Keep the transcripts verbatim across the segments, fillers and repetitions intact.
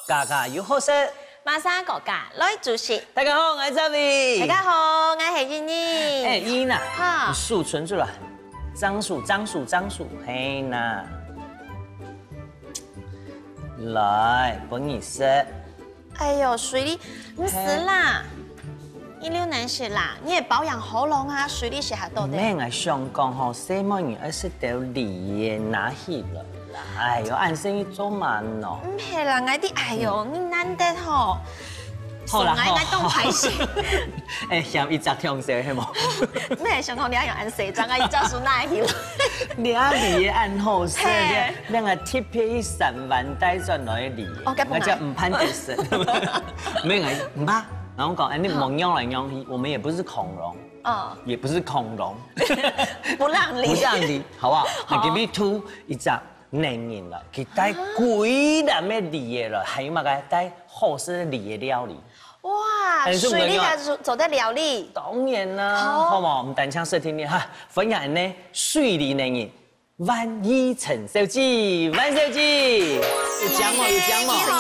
家家有好食，馬上哥哥來煮食。大家好，我係Zavi。大家好，我係Yini。哎，Yini啊，哈。你手伸出來，張數，張數，張數，嘿吶。來，分你食。哎喲，水梨，毋使啦。你留等食啦，你愛保養喉嚨啊，水梨食較多个。毋係，𠊎想講吼，細妹人愛食兜梨仔拿起來。 哎喲，恁細義做麼个喏？毋係啦，𠊎知，哎喲，你難得吼。好啦，所以𠊎，𠊎當開心。好。哎，嫌一隻忒細，係無？毋係，想講你愛用恁細隻，𠊎一隻手拿起來。你啊，梨仔恁好食，嘿。你，你愛特別去三灣帶轉來个梨，哦，該不然。人家毋盼得食。沒有，毋怕。然後講，哎，你莫讓來讓去，我們也不是恐龍，嗯。也不是恐龍。不讓梨。不讓梨，好不好？好。你給你吐一隻。 男人了，佢帶幾籃个梨仔了，還有麼个帶好食个梨仔料理？哇，哎，你是不是水梨還做得料理？當然啦，哦。好無？毋單淨食甜个哈，歡迎呢，水梨男人，萬一陳小姐，萬小姐，有靚無？有靚無？你好，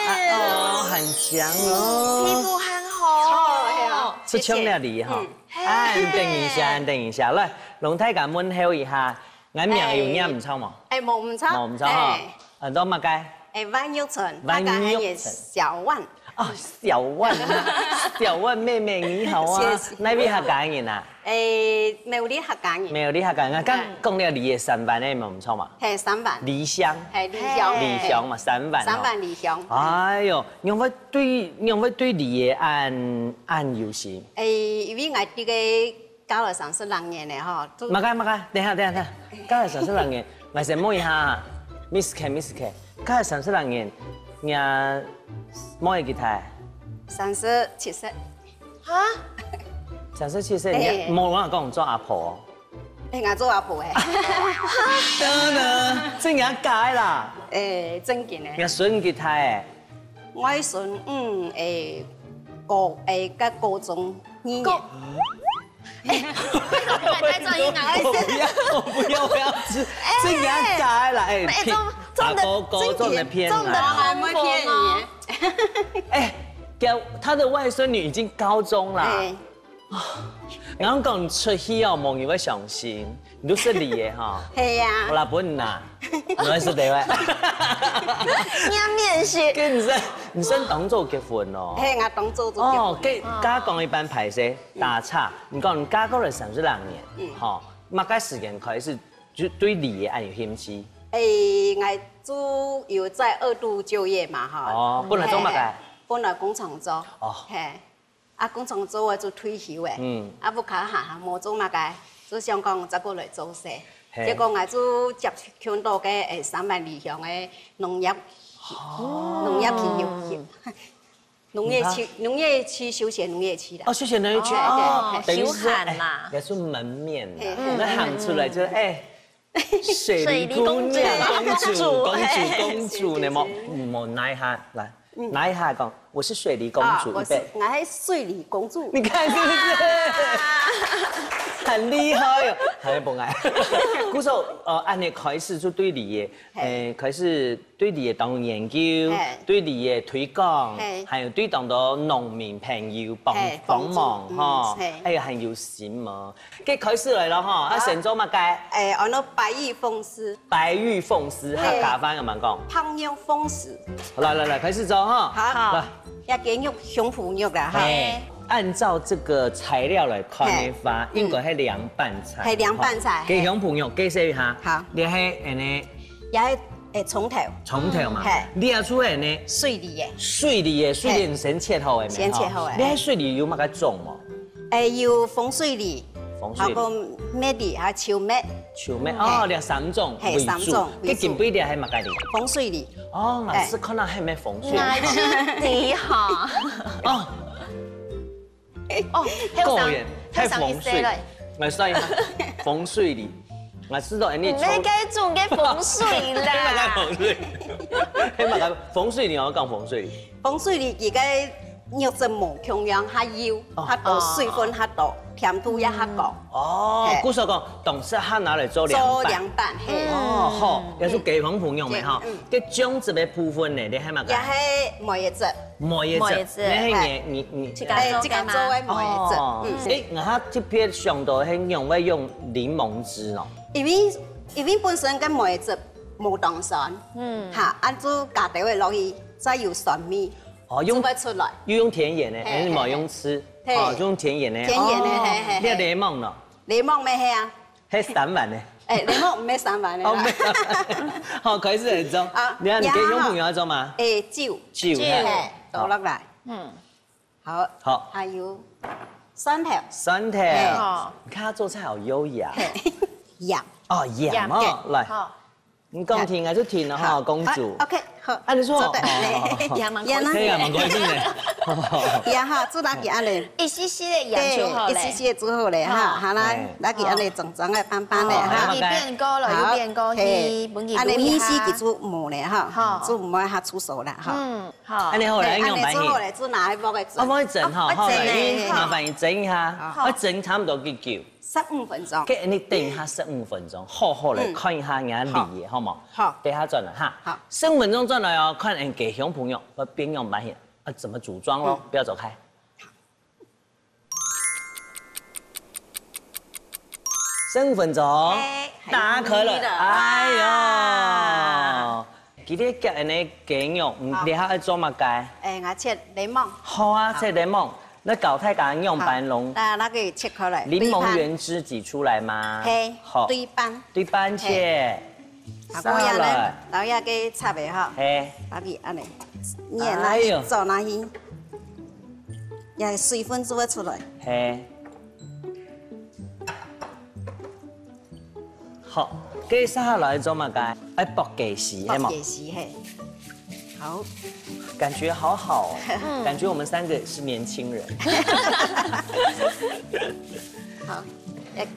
啊，哦，很靚哦。皮膚很好。哦，哎呀，謝謝。是香料梨哈。嗯。啊，等一下，等一下，來，同大家問候一下， 𠊎名有念毋著無？哎，無毋著。無毋著哈。哎。啊，你麼个？哎，萬玉純，萬玉純。大家喊也小萬。啊，小萬啊，小萬妹妹你好啊。謝謝。哪位客家人啊？哎，苗栗客家人。苗栗客家人，剛，哎。講了梨仔三灣个，無毋著嘛？嘿，三灣。梨香。嘿，梨香。梨香嘛，三灣哦。三灣梨香。哎喲，仰會對，仰會對梨仔恁，恁有心？哎，因為𠊎這個 嫁來三十零年了吼，都麼个麼个，等下等下等下，嫁來三十零年，𠊎先問一下哈，Miss K，Miss K，嫁來三十零年，若妹幾大？三十七歲。哈？三十七歲，你嘿。無人講做阿婆哦。哎，𠊎做阿婆哎。真的，真正假个啦？哎，正經个。若孫幾大哎？ 外孫，嗯，誒，高，誒，該高中二年。高，誒，太專業了，我不要，我不要，我要吃，哎，這樣改啦，哎，哎，騙，中，中的，打勾勾，中的騙啦。中的還會騙你。哎，叫，他的外孙女已經高中啦。哎。 然後講出去哦，無人會相信，你都食梨仔哈。係啊。我來分你拿，你會食得喂？你要面試。跟你說，你算當早結婚哦。係，𠊎當早就結婚。哦，跟，剛剛講一半歹勢，打岔。你講你嫁過來三十零年，嗯。吼，麼个時間開始就對梨仔恁有興趣？誒，𠊎就有在二度就業嘛，哈。哦，本來做麼个？嘿，本來工廠做。哦。嘿。 啊，工廠做个就退休誒，嗯。啊，屋下閒閒無做麼个，就想講再過來做事。嘿。結果𠊎就接近到个，誒，三灣梨鄉个農業，哦。農業區有，農業區，農業區休閒農業區啦。哦，休閒農業區，哦，哦，對，對，對，休閒啦。哎，也是門面啦，嘿，嘿，那行出來就，哎， 水梨姑娘，水梨公主。公主，公主，公主，嘿，你莫，莫拿一下，來，嗯。拿一下講，我是水梨公主，啊，我是，預備。我是水梨公主。你看是不是？啊。很厲害哦，還會不愛。故所，呃，恁樣開始就對梨仔，嘿。誒，開始對梨仔當研究，嘿。對梨仔推廣，嘿。還有對當多農民朋友幫，嘿，幫助，幫忙，嗯，吼，嘿。哎呀，很有心哦。 該開始來了哈，啊，好。先做麼个？哎，安到白玉鳳絲。白玉鳳絲，對。客家話恁樣講。白玉鳳絲。來來來，開始做哈。好。來。這雞肉，胸脯肉啦哈。哎，按照這個材料來看的話，嘿。應該係涼拌菜。嘿，涼拌菜，哈。嘿。雞胸脯肉，解釋一下。好。你係恁樣 也係，誒，蔥頭。蔥頭嘛。嗯，嘿。你愛出來呢？水梨仔。水梨仔，水梨仔先切好个咩？嘿。先切好个，你該水梨有麼个種無？誒，有紅水梨，紅水梨。還有蜜梨，還有秋蜜。秋蜜，嘿。哦，這三種為主。嘿，三種為主。該今晡日係麼个梨？紅水梨。哦，𠊎係看到係咩紅水梨。哎。𠊎就知哈。哦，哦，後生，過年，後生一歲了。來算一下，風水哩，我知道，哎，你從，毋係該種个風水啦。那個風水，那個風水，你要講風水哩。風水哩，佢个肉質無共樣，較幼，哦。較多水分，較多，甜度也較高。哦，嘿。故所講，當時較拿來做涼拌。做涼拌，嘿。哦，好，也係街坊朋友們哈，嗯。該醬汁个部分呢，你還嘛講？也係梅子。 梅子，梅子。你係你，你，你，自家做个嘛。哎，自家做个梅子。哦。嗯。哎，𠊎還特別想到係仰會用檸檬汁哦。因為，因為本身个梅子無當酸，嗯。哈，恁樣加兜仔落去，再有酸味，哦，用，就會出來。又用甜鹽个，嘿，還係無用吃？嘿。哦，用甜鹽个。甜鹽个，哦，嘿，嘿，嘿。你有檸檬咯？檸檬咩，嘿啊。 係三碗呢。哎，檸檬毋係三碗个啦。哦，毋係三碗。好，開始很重。啊，你看，你給小朋友要做嗎？哎，酒，酒，酒。嘿，倒落來。嗯。好，好。還有蒜頭。蒜頭。嘿。哦。你看他做菜好優雅。嘿，鹽。哦，鹽哦，鹽。來。好。你講停還係停了哈，好。公主。啊，OK，好。啊，你說。做得。好，好，好，好。鹽蠻可以。可以啊，蠻可以的。鹽哈，做到佢恁樣。一絲絲个鹽就好了。對，一絲絲就好了哈。好。好啦，哎。那佢恁樣整整个、斑斑个哈。哦，好。佢變高了，好。又變高，嘿。佢分佢滷一下。恁樣米絲佢就無了哈，好。就毋會較出手了哈。嗯，好。恁樣好了，嘿，恁樣用白米。恁樣做好了，就拿來鑊个蒸。哦，鑊个蒸哈，哦，好了，蒸嘞，因為麻煩你蒸一下，好。要蒸差不多幾久？ 十五分鐘。該你等一下十五分鐘，好好來看一下人家梨，嗯。好。好無？好。等一下轉來哈。好。十五分鐘轉來哦，看人家小朋友會變樣板形，啊，怎麼組裝咯？嗯。不要走開。十五分鐘，哎，打開了，很容易的。哎喲。啊。 佢个夾恁樣雞肉，嗯，好。你還愛做麼个？哎，𠊎切檸檬。好啊，好。切檸檬。那教大家仰般弄。好，那，那個切開來，檸檬原汁擠出來嗎？對半。嘿，好。對半。對半切。嘿。好，下來。過樣呢，然後要給插的哈。嘿。把你恁樣捏下去，哎喲。做下去，也水分就會出來。嘿。 好，接下來做麼个？愛剝雞絲，係無？剝雞絲，嘿。好。感覺好好哦，嗯。感覺我們三個是年輕人。好，哎。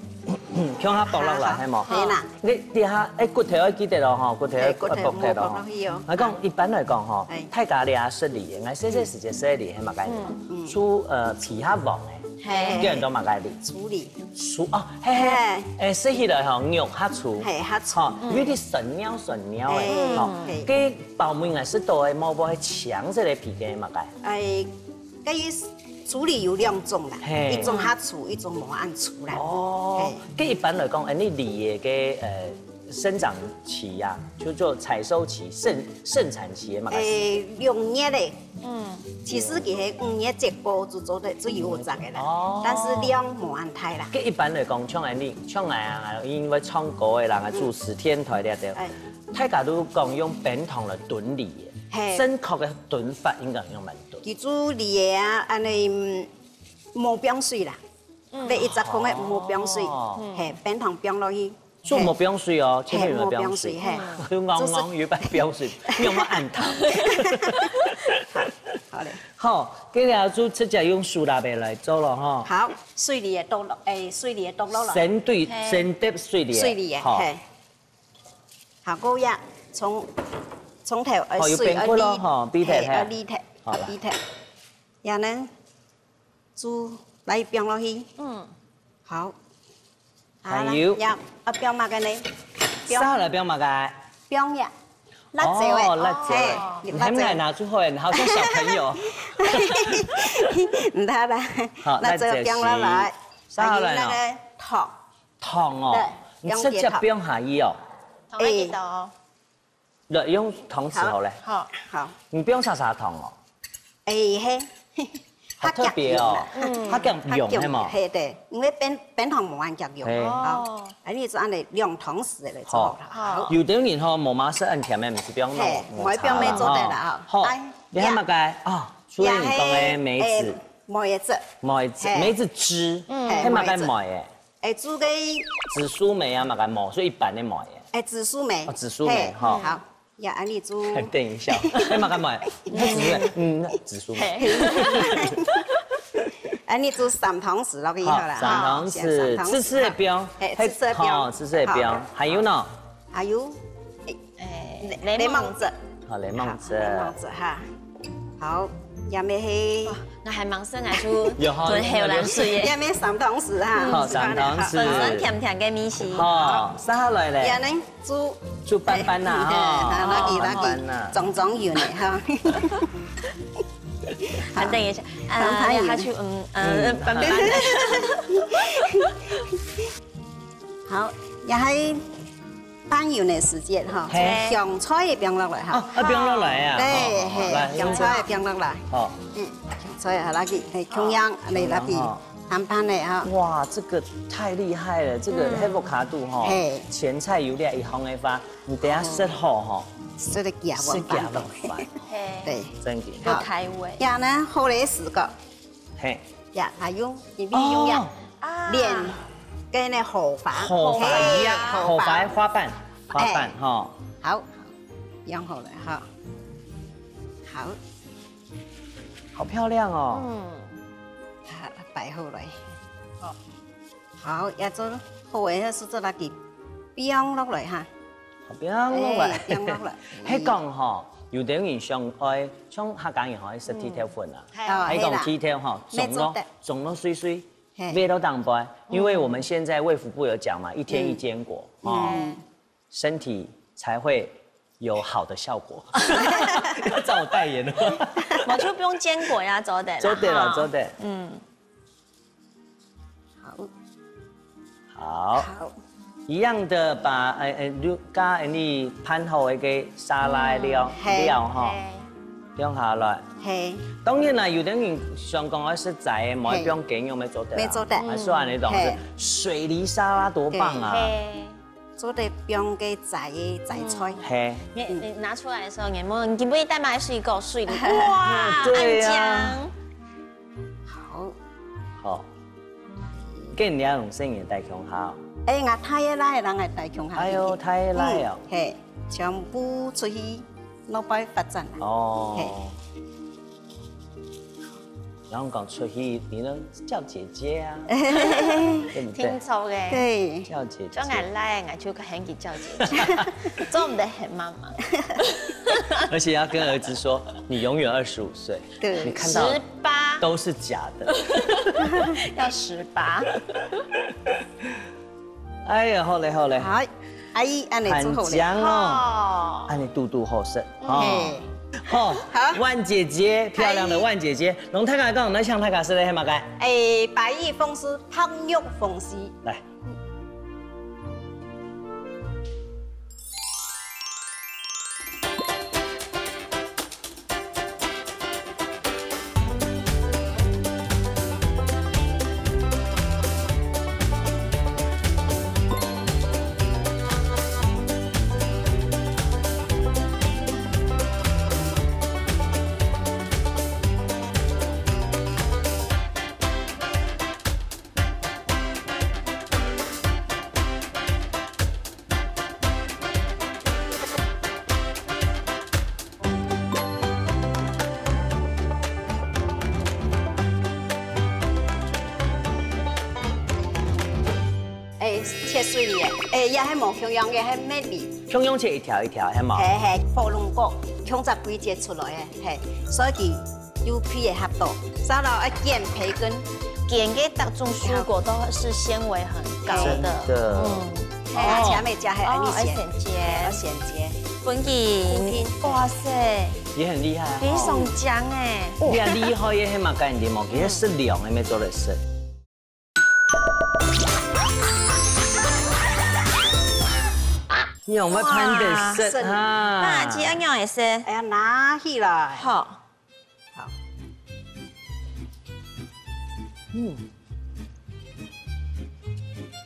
嗯，共下剝落來，好，好。係無？係啦。你底下，哎，骨頭愛記得哦，吼，骨頭愛，嘿，骨頭愛剝忒哦。莫剝落去哦。來講，一般來講吼，哎。大家這食梨，𠊎細細時節食梨，係麼个？嗯，嗯。就，呃，皮較黃个，嘿。叫人做麼个梨？酥梨。 酥，哦，嘿，嘿，嘿。哎，食起來吼，肉較酥。嘿，較酥。吼，嗯。有點酸軟酸軟个，嘿，吼。嘿。該包尾𠊎食到个，無，無，係青色个皮个麼个？哎，該酥梨有兩種啦，嘿。一種較酥，一種無恁酥啦。哦，嘿。該一般來講，哎，你梨个，呃，生長期呀，就做採收期、盛，盛產期个麼个？哎，兩月个。 嗯。其實佢係五月結果就做得，就有摘个啦。哦。但是量無恁大啦。該一般來講，像恁樣，像𠊎啊，因為唱歌个啦，嗯。主持電台這兜，哎。大家都講用冰糖來燉梨个，嘿。正確个燉法應該用麼个燉？佢煮梨个啊，恁樣，嗯，無放水啦。嗯。你一隻空个無放水，哦。嘿，冰糖放落去。 就無放水哦，嘿，千萬毋好放水。無放水，嘿。就戇戇有一擺放水，你有沒有按糖？好，好嘞。好，今日就直接用手拿个來做了哈。好，水梨个剁落，哎，水梨个剁落來。先對，嘿。先剁水梨个。水梨个，好。嘿。好，過呀，蔥，蔥頭，哎，哦，有水，冰過了哈，哎，煸忒，嘿，嘿。哎，煸忒，好了。煸忒。然後呢，就來放落去。嗯。好。 還有。好啦，要，啊，放麼个呢？放，續來放麼个？放呀，辣椒个。哦，辣椒。嘿，哦，你辣椒。你還沒拿出來，你好像小朋友。毋得啦，好，辣椒放落來，辣椒絲。續來呢？還有那個糖。糖哦，對，你直接放下去哦。放下去。糖愛幾多？ 來，用湯匙好咧。好。好。你毋用砂砂糖哦。哎，嘿。好特別哦，較強啦。嗯。較強用，較強，係無？嘿，對，因為冰，冰糖無恁強用。嘿。哦。好，恁樣就恁樣兩湯匙來做好了。好。好。有兜人吼，無麼个食恁甜个，毋使放落，嘿，無放乜做得啦，吼。好，哎，你還有麼个？啊，除了你講个梅子。也係，哎，梅子。梅子，嘿。梅子汁，嗯。係麼个梅个？ 哎，煮个紫蘇梅啊，麼个梅，所以一般个梅耶。哎，紫蘇梅。哦，紫蘇梅，嘿，哈。好，也恁樣煮。等一下，哎，麼个梅？紫蘇梅，嗯，紫蘇梅。嘿。哎，你煮三湯匙落去好了，好，三湯匙，哈，先三湯匙，自制个冰，嘿，嘿，自制个冰。好，自制个冰。好。还有呢？还有，哎，哎，檸檬汁。檸檬汁。好，檸檬汁。好，檸檬汁哈。好，也没嘿。哇，我还蛮深啊，就有哈，吞口水耶。也没三汤匙哈。好，三汤匙。酸酸甜甜个味緒。好，好。接下来嘞。也能 煮。煮粄粄呐，嘿，哈，嘿，拿去，拿去，粄粄呐。装装油呢，哈。好，等一下，啊，粄粄油。下去，嗯，嗯，嗯。粄粄。好，也還粄油个時間哈，嘿。香菜也放落來哈。哦，要放落來啊。對，哦，嘿，來，香菜也放落來。好。嗯，香菜啊，拿去，嘿，共樣，好，來，拿去。共樣哈。 粄粄个哈。哇，這個太厲害了，這個嗯。Avocado吼，嘿。前菜有這一項个話，你等下食好吼，食得幾碗飯都。食幾碗飯。嘿。對。真的。有開胃。呀，然後嘞，四個。嘿。呀，還有，你必用呀。哦。啊。連跟那火花。火花一樣，嘿，火花。火花花瓣，花瓣，哎。吼。好，用好了哈。好。 好漂亮哦。嗯。好，擺好來。好。好，也做好个，係做落去，放落來哈。好，放落來。哎，放落來。係講吼，有兜人想愛，像客家人吼，愛食地豆粉啊。嗯。哦，係講地豆吼，係啦。種落，沒做得。種落碎碎，嘿。囥到當背，因為我們現在衛福部有講嘛，一天一堅果，嗯。哦。嗯。 身體才會有好的效果。要找我代言哦。無就放堅果也做得啦，做得啦，哈。做得。嗯。好。好。好。一樣的把，哎，哎，就，加你拌好个沙拉料，嗯，嘿。料哈，嘿。放下來。嘿。當然啦，有兜人想講愛食齋个，無愛放雞肉，嘿。也做得啦。也做得。啊，算了，總是，嗯，嘿。水梨沙拉多棒啊！嘿。 做得放个齋个齋菜。嗯。嘿。你，你拿出來的時候，你問，你不會帶嗎？還是一個水梨？哇，對呀。恁靚。好。好。跟你要用生意帶共下哦。哎，𠊎大个倈仔人愛帶共下去。哎喲，大个倈仔哦。嗯，嘿，全部出去外背發展啦。哦。嘿。 然後講出去，你能叫姐姐啊，對不對？聽說个。對。叫姐姐。將來來，𠊎就喊佢叫姐姐，做毋得喊媽媽。而且要跟兒子說，你永遠二十五歲，對。你看到十八。都是假的。要十八。 哎呀，好嘞，好嘞。好，阿姨，恁樣煮好嘞。很香哦。好。恁樣堵堵好食，哦。嘿。好，好。萬姐姐，漂亮的萬姐姐，摎大家講，𠊎請大家食个係麼个？哎，白玉風絲，白玉風絲。來。 哎，切水梨个，哎，也係無共樣个，係蜜梨。共樣切一條一條，係無？嘿，嘿，火龍果，共隻季節出來个，嘿，所以佢 有皮个合到，沙拉愛剪皮跟。剪个各種蔬果都是纖維很高的。真的。嗯。嘿，哦。而且還沒加，還有哦，愛先切。愛先切。分佢。分佢。哇塞。也很厲害哦。非常強哎。哇，你厲害个，係嘛，該你無，其實適量个，沒做得食。 仰會辦得食哈？哇，那這樣仰會食？哎呀，拿起來。好。好。嗯。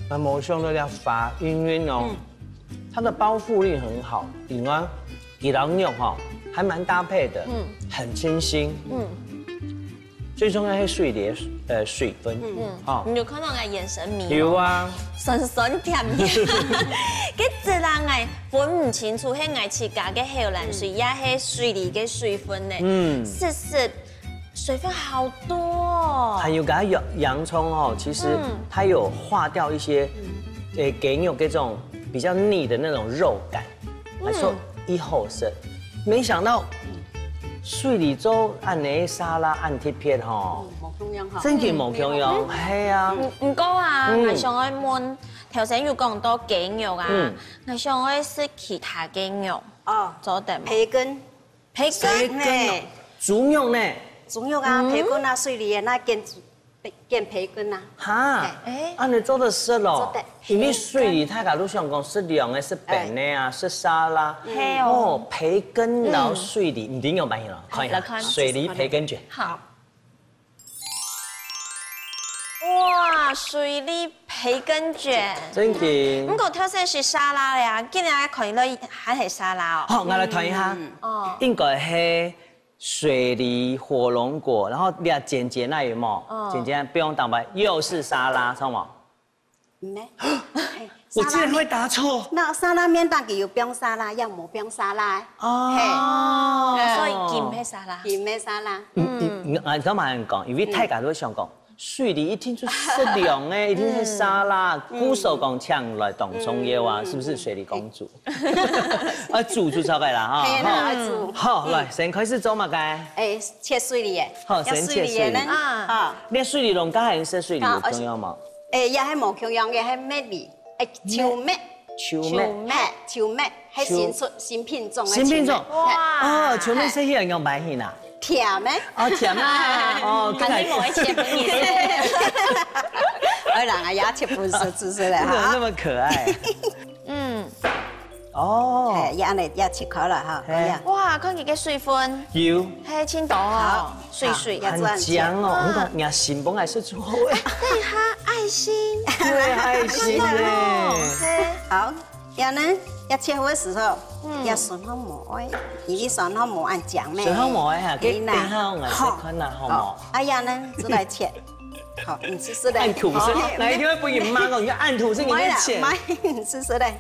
那無想到這花韻韻哦，嗯。它的包覆力很好，另外，幾條肉哈，還蠻搭配的，嗯。很清新。嗯。 最重要係水梨个，呃，水分。嗯。哦。你有看到𠊎眼神迷茫？有啊。酸酸甜甜。該隻啦，𠊎分毋清楚，係𠊎自家个口瀾水，嗯。也係水梨个水分呢。嗯。濕濕，水分好多哦。還有个洋洋蔥哦，其實嗯它有化掉一些，呃，雞肉這種比較膩的那種肉感，還說一好食。沒想到水梨做恁呢沙拉恁特別吼，無共樣吼。真个無共樣，嗯係啊。毋毋過啊，嗯𠊎想愛問，頭先有講到雞肉啊，嗯𠊎想愛食其他个肉，哦，做得無？培根，培根，培根哦，豬肉呢？豬肉啊，培根啊，水梨啊，那煎煎培根啊。哈，欸恁呢做得食咯？做得。因為水梨大家都想講食涼个、食冰个啊、食沙拉。係哦。哦，培根摎水梨，毋知仰般形咯？看一下，來看。水梨培根捲。好。哇，水梨培根捲。真个。毋過特色係沙拉呀，今日看起來還係沙拉哦。好，𠊎來看一下。哦。應該係 水梨火龍果，然後這煎煎那有無？哦。煎煎不用打白，又是沙拉，知道嗎？沒。我竟然會答錯。那沙拉麵到底有放沙拉，也無放沙拉？哦。嘿。所以金係沙拉。金係沙拉。嗯，嗯，啊，你知道嗎？講，因為大家都會想講，水梨一定就係食涼个，一定係沙拉，故所講請來當重要啊，是不是水梨公主？ 啊，煮就出來啦哈。係啦，愛煮。好，來，先開始做麼个？欸，切水梨仔。好，先切水梨。切水梨仔呢？啊。哈。你水梨攏加還係水梨有共樣無？欸，也係無共樣个，係蜜梨，欸，秋蜜。秋蜜。嘿，秋蜜，係新出新品種个秋蜜。新品種？哇。哦，秋蜜係去人用買去哪？甜个。哦，甜啊。哦，還係無一切分你。哎，人啊，也切分食，吃吃嘞哈。那麼可愛。 嗯。哦。嘿，也恁呢也切開了哈，嘿。可以啊。哇，看佢个水分。有。嘿，盡多哦，水水。好，也做恁很香哦，哦。你看，人家新本來是做好的。對，他愛心。對，愛心呢。嘿。好，這樣呢，要切好的時候，嗯。要順風無愛，因為順風無恁講咩。順風無愛哈，給等下我們再看啦，好無？好，哎呀呢，就來切。好，你試試嘞。按圖是，好。哪一天會分你罵哦？你就按圖是你在切。不會啦，不會，你試試嘞。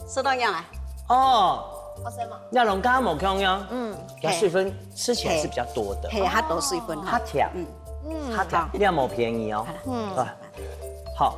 是恁樣啊？哦，好吃嗎？那龍蝦無共樣，嗯，它水分吃起來是比較多的。嘿，較多水分哈。較甜，嗯，較甜，好。你也無便宜哦。嗯，啊，好，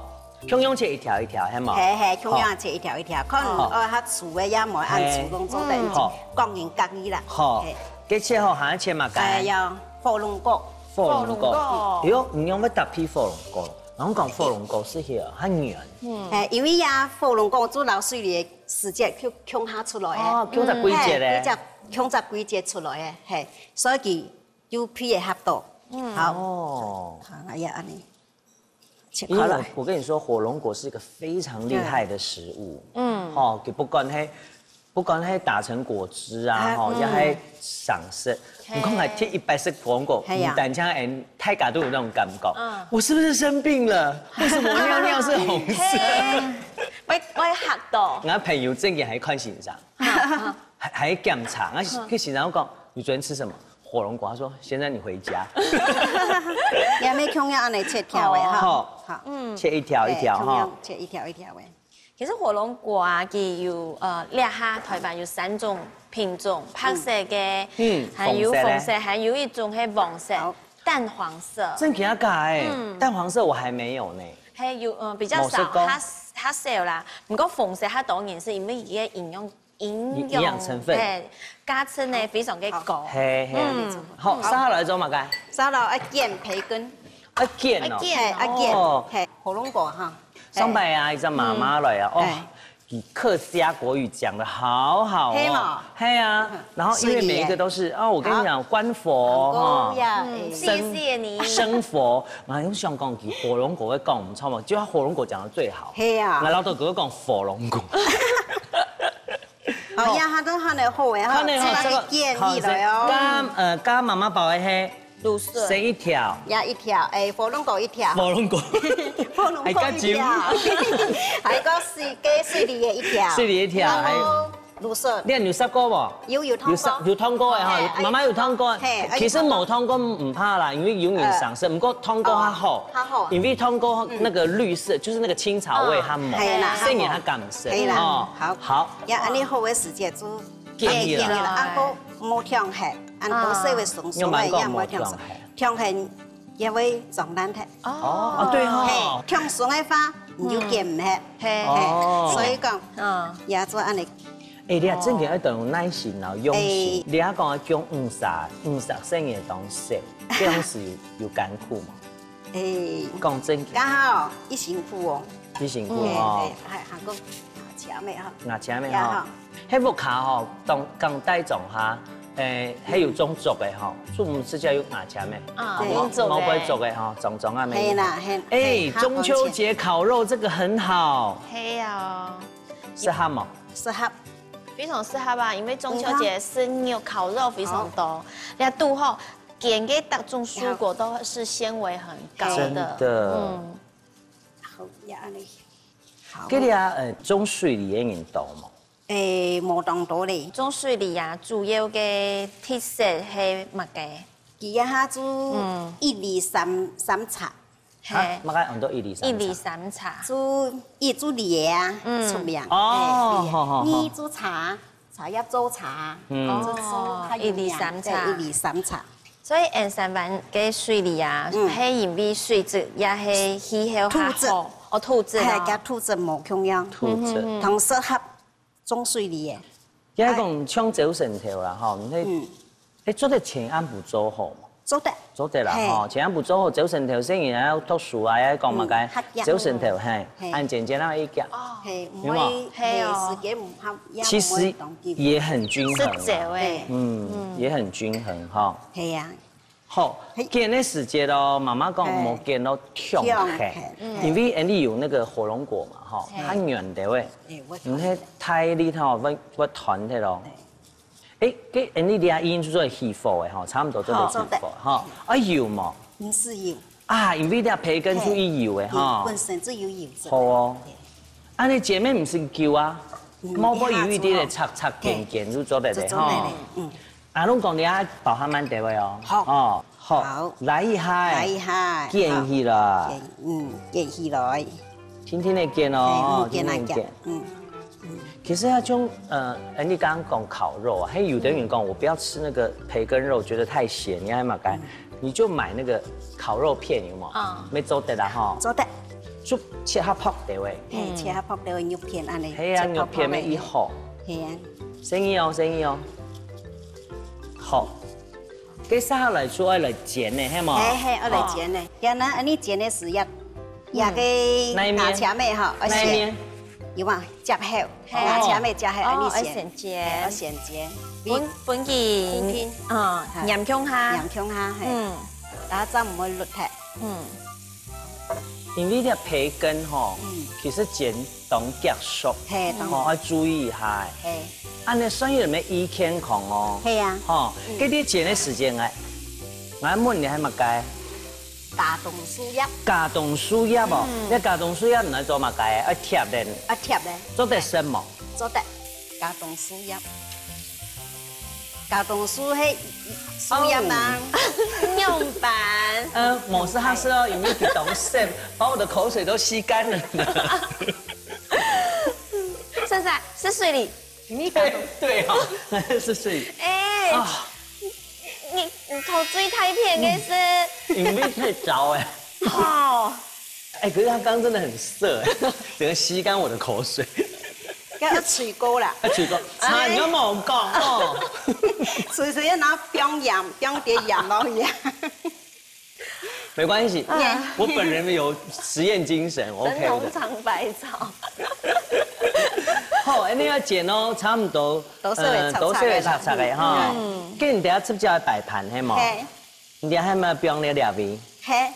共樣切一條一條，係無？嘿嘿，共樣切一條一條，看哦，它粗个也無恁粗，嘿，攏做得，嗯，好，各人各意啦。好，嘿，該切好還要切麼个？哎呀，火龍果。火龍果，火龍果，哎喲，你用要搭配火龍果。 人講火龍果係去啊，較軟。嗯，嘿，因為呀，火龍果做老水梨个時節，就共下出來个。哦，共隻季節咧。嘿，共隻，共隻季節出來个，嘿，所以佢有配合合到。嗯，好，哦，好，哎呀，恁呢，切開來。因為我我跟你說，火龍果是一個非常厲害的食物。嗯，吼，佢不管係 不管係打成果汁啊，吼，也係生食。你看，還提一擺食火龍果，係呀，毋單淨𠊎，大家都有那種感覺。嗯，我是不是生病了？為什麼我尿尿是紅色？會會嚇到。𠊎朋友正經還看先生，還還檢查，𠊎去先生講，你昨天吃什麼？火龍果。他說，現在你回家。也沒共樣恁呢切條个哈。好，好，切一條一條哈。對，共樣切一條一條个。 其實火龍果啊，佢有呃，這下台灣有三種品種，白色个，嗯，還有紅色个，紅色，還有一種係黃色，好，蛋黃色。真假假欸，嗯，蛋黃色我還沒有呢。還有呃，比較少，黑色个，較較少啦。毋過紅色較多人食，因為佢个營養營養，營養成分，嘿，價值呢非常个高。嘿嘿，嗯，好，沙拉來做麼个？沙拉愛煎培根，愛煎哦，愛煎哦，嘿，愛煎，哦，嘿，火龍果哈。 上擺啊，一隻媽媽來啊，哦，佢客家國語講得好好哦，係無？係啊，然後因為每一個都是啊，我跟你講，關佛哈，嗯，謝謝你。生佛，然後又想講佢火龍果會講毋著嘛，就他火龍果講得最好。係啊，然後都給我講火龍果。哦，呀，佢都看得好誒，哈，看得好，這個，這個建議來哦。好，加呃加媽媽包的嘿。 蘆筍。生一條。也一條，誒，火龍果一條。火龍果。火龍果一條。還有加水，加水梨个一條。水梨一條，然後蘆筍。你有食過無？有有燙過。有食有燙過个哈，嘿，媽媽有燙過。嘿，其實無燙過毋怕啦，因為有人生食，毋過燙過較好。較好。因為燙過那個綠色，就是那個青草味較無，嘿啦，細人較敢食。嘿啦，哦，好。好。也恁呢好个時節就建議了。建議了，啊，無燙忒。恁多細个鬆鬆个，也毋會忒鬆，忒絚也會撞爛忒。哦，哦，對吼。嘿，忒鬆个話，你就捲毋忒。嘿，哦。嘿，所以講，嗯。也做恁呢。哎，你啊，真个愛當有耐心哦，用心。哎。你啊講要供五十，五十歲个東西，這樣子有，有艱苦嗎？哎，講真个。剛好，一辛苦哦。一辛苦哦。嘿，嘿，還，還講，請問哈。那請問哈。呀哈。 該屋下吼，當，當大眾哈，誒，還有種竹个吼，樹木之家有牙籤个，啊，對。有種竹个。毛背竹个吼，種種啊，嘿啦，嘿，哎，嘿，中秋節烤肉這個很好，係啊，適合無？適合。非常適合啊，因為中秋節食肉烤肉非常多，好。那都吼，揀个各種蔬果都是纖維很高的，真的。嗯。好，也恁呢。好。這裡啊，呃，種水梨个人多無？ 誒，無當多咧。種水梨啊，主要个特色係麼个？佢這下就，嗯。一梨三，三茶。嘿。啊，麼个安到一梨三茶？一梨三茶。就，佢就梨仔啊，嗯。出名。哦，嘿，梨仔。好，好，好。二就茶，茶葉做茶。嗯。就，就較有名，哦，一梨三茶。對，一梨三茶。所以，嗯，三灣个水梨啊，嗯。係因為水質也係氣候較好。土質。哦，土質哦。嘿，佮土質無共樣。土質。嗯，嗯，嗯。同適合 種水梨个。也係講像朝晨頭啦，吼，你係，嗯。誒，做得前暗晡做好無？做得。做得啦，嘿。吼，前暗晡做好，朝晨頭細人仔愛讀書啊，也講麼个，嗯，較遽。朝晨頭，嘿，嘿。恁簡單啊，一遽。哦。嘿，有無？毋會，嘿哦。嘿，時間毋合，也毋會當緊。其實也很均衡啦。食朝誒。嗯，嗯。也很均衡，吼。嘿呀。 好，嘿。捲个時節哦，媽媽講，嘿。莫捲到忒絚，忒絚，嗯。因為𫣆俚有那個火龍果嘛，吼，嘿。較軟个喂，哎，會斷。毋係太利吼，會，會斷忒咯。嘿。誒，該𫣆俚這下已經做得起火个吼，差毋多做得起火，好。吼。啊，油無？毋使油。啊，因為這培根就已油个吼。嘿，本身就有油脂。好哦。嘿。 恁呢捲乜毋使久啊，嗯，毛背有一滴个擦擦捲捲就做得了，一下就做得了，吼。嗯。啊，攏講你愛包含慢兜仔哦。好。哦，好，好。來一下，來一下，捲起來。捲，嗯，捲起來。輕輕个捲哦，嘿，嗯，捲啊，輕輕地捲。捲，嗯，嗯。其實那種，呃，哎，你剛剛講烤肉啊，嘿，有的人講，嗯。我不要吃那個培根肉，覺得太鹹，你愛麼个？嗯。 你就買那個烤肉片，有無？啊。乜做得啦，吼。做得。就切較薄兜仔。嘿，嗯。切較薄兜仔肉片恁呢，係啊，切薄薄仔。肉片乜一好。係啊。生意哦，生意哦。好。接下來就愛來煎呢，係無？嘿，嘿，愛來煎呢。哦。然後呢，恁呢煎个時，也，嗯。也个，那一面。拿起來吼，愛先，那一面。有無？接好。 嘿。拿起來乜就係恁呢先。哦，愛先煎。嘿，愛先煎。分，分佢，固定。嗯，嘿。黏共下。黏共下，嘿。嗯。然後正毋會熝忒。嗯。因為這培根吼，嗯。其實煎當遽熟，嘿，當。吼，愛注意一下。嘿。恁呢算有咩健康哦。嘿啊。吼，嗯。該你煎个時間啊，𠊎問你還麼个？ 茄苳樹葉。茄苳樹葉哦，嗯。該茄苳樹葉拿來做麼个？愛貼个。愛貼个。做得食無？做得。茄苳樹葉。茄苳樹係樹葉嘛。哦。仰般？呃，無事，佢係哦，因為佢當鹹，把我的口水都吸乾了。是不是啊？是水梨。 你講。對，對哦，是水梨。哎，啊。你，你，你口水太甜个係。嗯，因為太燥哎。哦。哎，可是他剛剛真的很澀哎，整個吸乾我的口水。要吹過啦。要吹過，啊，你要幫我講哦。隨時要拿放鹽，放點鹽落去。 沒關係，啊。我本人有實驗精神，我OK的。真銅嘗百草。好，恁呢愛煎哦，差不多，多少个呃，多少个炒炒个啦。炒炒个哈。嗯。跟你等下直接來擺盤，係無？嘿。你等下還有沒有放你料理？嘿。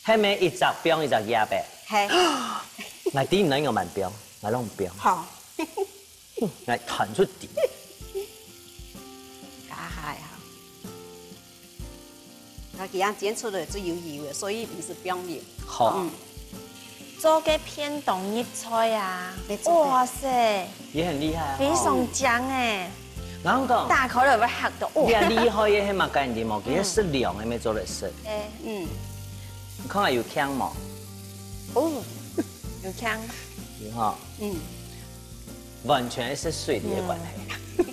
還沒一隻放一隻葉呗。嘿。來，第一，你應該慢放，來弄放。好。來，彈出底。加下哈。 啊，佢樣煎出來就有油个，所以毋使放油。好。嗯。做个便當入菜啊。沒錯。哇塞。也很厲害哦。非常強哎。然後講，打開來會嚇到，哦。你厲害个係麼个你知無？其實係涼个，也做得食。哎。嗯。你看下有嗆無？哦，有嗆。有哈。嗯。 完全係水梨个關係。嗯。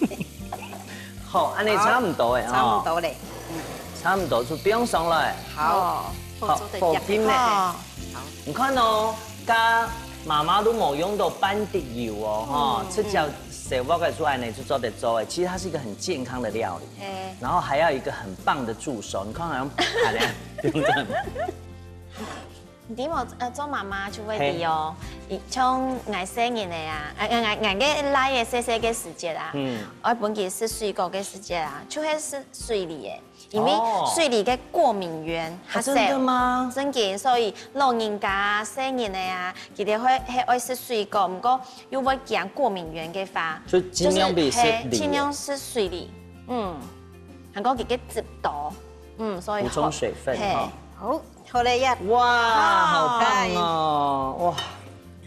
好，恁樣差毋多誒，差不多嘞。差毋多就放上來。好，好，好，金呢？好，你看哦，佮媽媽都無用到半滴油哦，哈，直接手剝个出來呢就做得做誒。其實它是一個很健康的料理，嘿，然後還要一個很棒的助手。你看好像盤呢，對不對？你知無？呃，做媽媽就會知哦，像𠊎細人个啊，呃，𠊎𠊎个倈仔細細个時節啊，嗯愛分佢食水果个時節啊，就會食水梨个，因為哦水梨个過敏原較少。啊真的嗎？真个，所以老人家啊、細人个啊，佢兜會係愛食水果，毋過又會驚過敏原个話，所以盡量避食梨就是嘿盡量食水梨，嗯，還過佢个汁多，嗯，所以補充水分嘿哈。好，好嘞呀。哇，好棒哦！哇，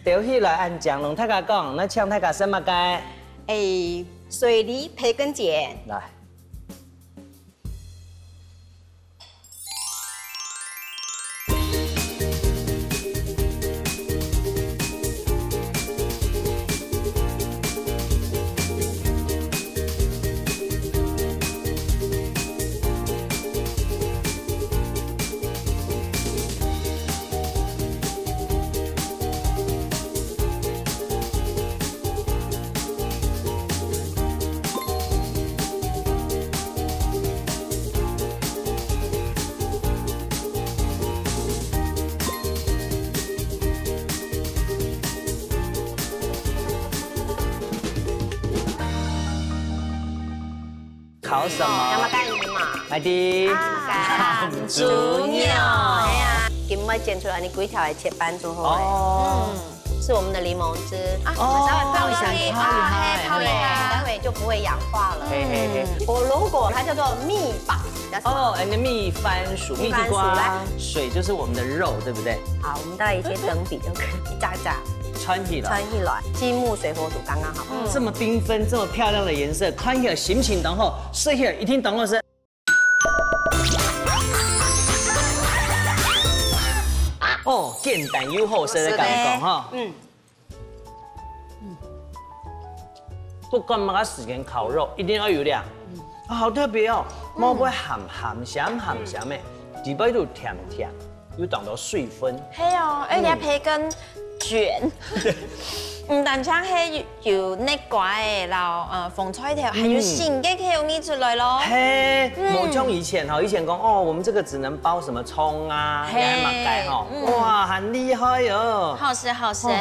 丟起來恁靚，同大家講，那請大家食麼个？哎，水梨培根卷，來。考什麼？要麼个魚嘛？來的。鹹豬肉。哎呀，今日剪出來，你規條來切半之後，哦，是我們的檸檬汁啊，哦我們稍微泡一下，好厲害泡一下，泡一下，待會就不會氧化了。嘿嘿嘿。火龍果它叫做蜜粑，叫什麼？哦，and the蜜番薯、蜜蜜番薯地瓜來，水就是我們的肉，對不對？好，我們帶一些等比就可以，一扎一扎穿起來。穿起來，金目水火土剛剛好。這麼繽紛、這麼漂亮的顏色，看起來心情當好，睡起來一定當好睡。哦，簡單又好食的感覺哈。嗯，不管麼个時間烤肉，一定要有料。啊，好特別哦，外背鹹鹹鹹鹹鹹的，裡背又甜甜，又當到水分。係哦，而且培根捲，毋單淨係有有那瓜仔，然後呃紅菜頭，還有新个口味出來咯。嘿，無像以前哈，以前講哦，我們這個只能包什麼蔥啊，嘿還有麼个哈，嗯哇，很厲害哦。好食好食，哦，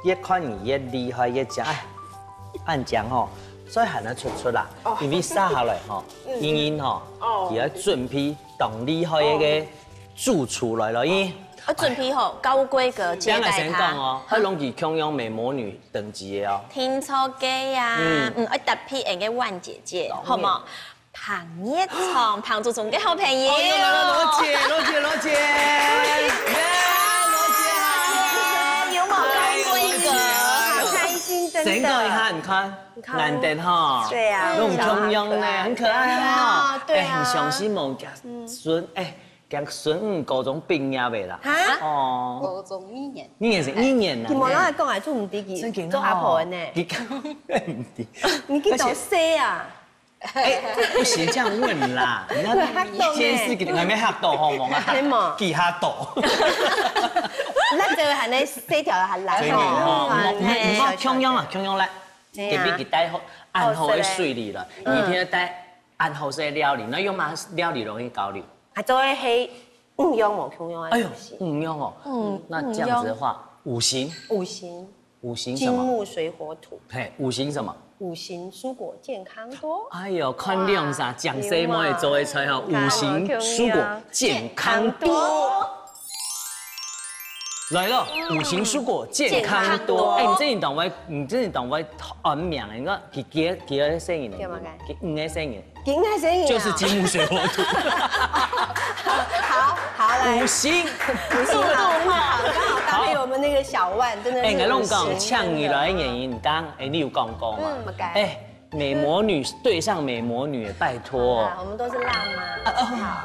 越看你越厲害，越講哎，恁講吼，所以還能出出啦，因為下下來吼，英英吼，哦也要準備當厲害个主廚來了，因為我準備好高規格接待這樣來先講他。哦，佢攏佢共樣美魔女等級的哦。聽錯个呀，嗯嗯，愛搭配俺个萬姐姐，好無？彭業聰，彭祖宗个好朋友。哦，又來了，羅姐，羅姐，羅姐，耶，羅姐好。有沒有高規格？好開心，真的。先講一下，你看，難得哈，對啊那種共樣呢，小可愛很可愛哈啊，對啊哎，很相信某家孫，哎，講孫女高中畢業的啦，哈？哦，高中一年。你也是一年了，佢無人來講，就毋知佢真的哦做阿婆呢。你看，你去找誰啊？哎，不行，這樣問啦，你要會嚇到呢先是給還沒嚇到，好嗎？係嗎給嚇到。那這位還能，這條還來所以你哈，哦。你你共樣啦，共樣來，對啊特別佢帶好，恁好个水梨了，你一定要帶恁好个料理，那有麼个料理容易搞你？還做个係五樣無共樣个哎呦東西，。五樣哦，嗯，那這樣子的話，五行，五行，五行什麼？金木水火土，嘿，五行什麼？五行蔬果健康多。哎呦，看靚啥，講什麼也做得出哈，五行蔬果健康多。來了，五行蔬果健康多。哎，你這你當會，你這你當會安名，你看幾幾幾个生日呢？幾个？幾五个生日，今天生日啊就是金木水火土。好好來五，行，五行好，剛好刚好搭配我們那個小萬，真的哎，是我攏講，五行請你來的原因，剛剛哎，你有講過嘛？嗯，麼个哎，美魔女對上美魔女，拜託啊，。我們都是辣媽。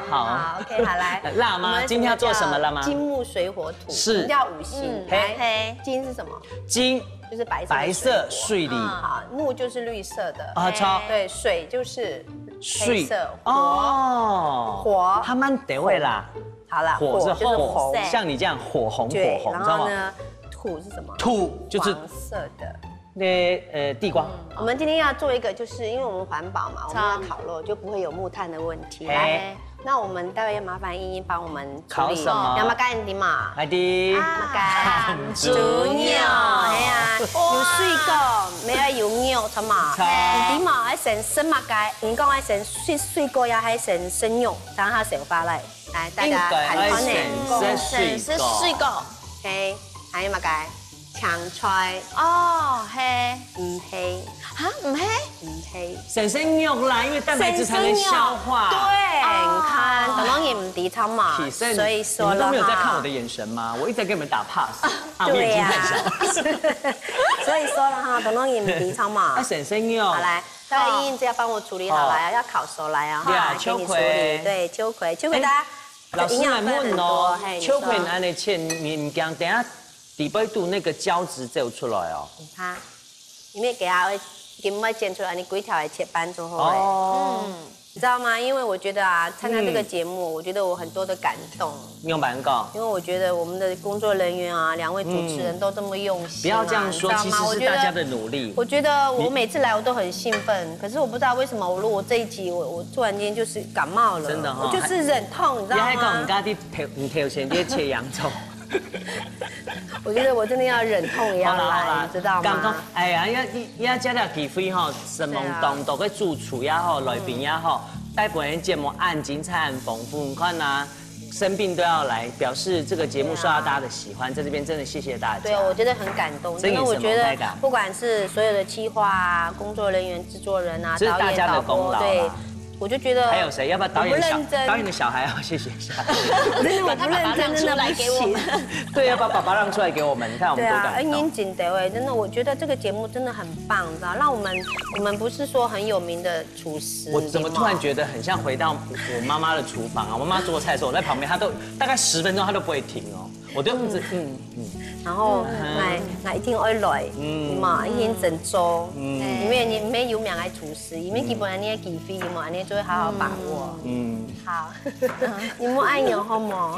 好好，OK，好來，辣媽今天要做什麼辣媽金木水火土，是什麼叫五行？嘿來，嘿，金是什麼？金就是白色的白色水果水梨，嗯啊，木就是綠色的，啊，錯，對，水就是水。黑色，火。哦，火。它蛮对味啦。好啦，火是火，火就是红。像你这样火红对，火红，然后呢，知道吗？土是什么？土就是黄色的。那，呃，地瓜。我们今天要做一个，就是因为我们环保嘛，我们要烤肉，就不会有木炭的问题。来，那我们待会要麻烦茵茵帮我们处理。烤什么？要么干的嘛。来的。啊，干猪肉，哎呀，有水果，没有有肉，什么？你知道吗？要先生么个？你讲要先水水果呀，还是先生肉？让它先发来。来，大家看看呢。应该要先生水果。先生水果。嘿，还有么个？ 青菜。哦，嘿。毋係。哈，毋係？毋係。先生肉啦，因为蛋白质才能消化。先生肉。对，哦。你看，當然也毋知道嘛，其实所以说了哈。你们都没有在看我的眼神吗？我一直在给你们打 pass，啊，我眼睛太小。对呀。所以说了哈，当然也毋知道嘛。啊，先生肉。好，来，大家茵茵姐要帮我处理好了，好。要烤熟来啊，哈，对啊，给你处理。秋葵。对，秋葵，秋葵大家 老师来问哦，营养分很多，嘿，你说。秋葵恁呢切，你毋驚等下底背肚那个胶质走出来哦？你看，因为给它会，给它剪出来，你规条来切半就好了。哦。嗯，你知道吗？因为我觉得啊，参加这个节目，我觉得我很多的感动。你有蛮高。因为我觉得我们的工作人员啊，两位主持人都这么用心啊，不要这样说，你知道吗？其实是大家的努力。我觉得，我觉得我每次来我都很兴奋，可是我不知道为什么，我如果这一集我我突然间就是感冒了，真的哈，我就是忍痛，你知道吗？你还讲人家 你头，你头前在切洋葱。我觉得我真的要忍痛也要来，好啦好啦，你知道吗？感动，哎呀，要要要借个机会吼，承蒙当多个主厨也好，来宾也好，带本人节目恁精彩、恁丰富。你看呐，生病都要来，表示这个节目受到大家的喜欢，在这边真的谢谢大家。对，我觉得很感动，真的，我觉得不管是所有的企划啊、工作人员、制作人啊、这是大家的功劳啦。导演、导播，对， 我就觉得还有谁？要不要导演小，我不认真。导演的小孩要谢谢一下？真的，我不认真，真的不行。对，要把爸爸让出来给我们，你看我们多感动。对啊，恩英景德哎，真的，我觉得这个节目真的很棒，你知道？让我们，我们不是说很有名的厨师，我怎么突然觉得很像回到我妈妈的厨房啊？我妈妈做菜的时候，我在旁边，她都大概十分钟，她都不会停哦。 我就一直，嗯，嗯。然后，嗯。哎，哎，一定要来，嗯。嘛，一定整周，嗯。因为你没有名的厨师，因为基本上你的机会，你们安尼就会好好把握。嗯。好，你们爱牛好吗？